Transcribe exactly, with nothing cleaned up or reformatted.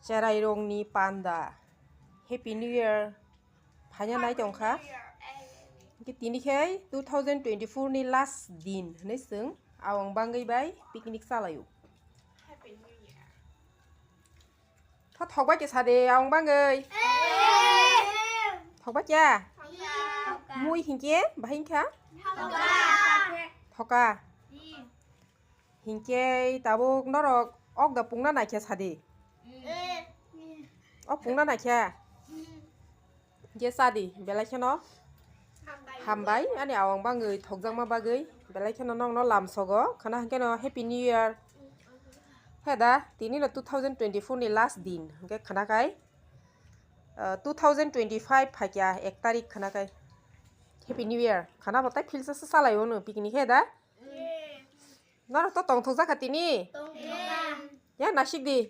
Cherai rongni panda. Happy New Year. Phaina nai tongkha. Hwnkhe tini khe two thousand twenty-four ni last din hinwi chwng awang bangwi bai picnic chalaio. Tho thokbai khe sade awang bangwi. Thokbai khe? Mui hinkhe bahai hinkha? Thoka. Hinkhe tabuk norok ok da pungna naikhe sadi. Ok pungna naikhe. Je sadi belai kheno. Hambai ani awang bangwi thokjakma bagwi belai kheno nokno lamsogo khana hinkhe no Happy New Year. He da tini no two thousand twenty-four ni last din hinkhe khana kai. Two thousand twenty-five phaikya ek tarik khana kai. Happy New Year khana bo tai philsa sa salai ono picnic he da. Norok to tongthok jakha tini? Ya nasik di.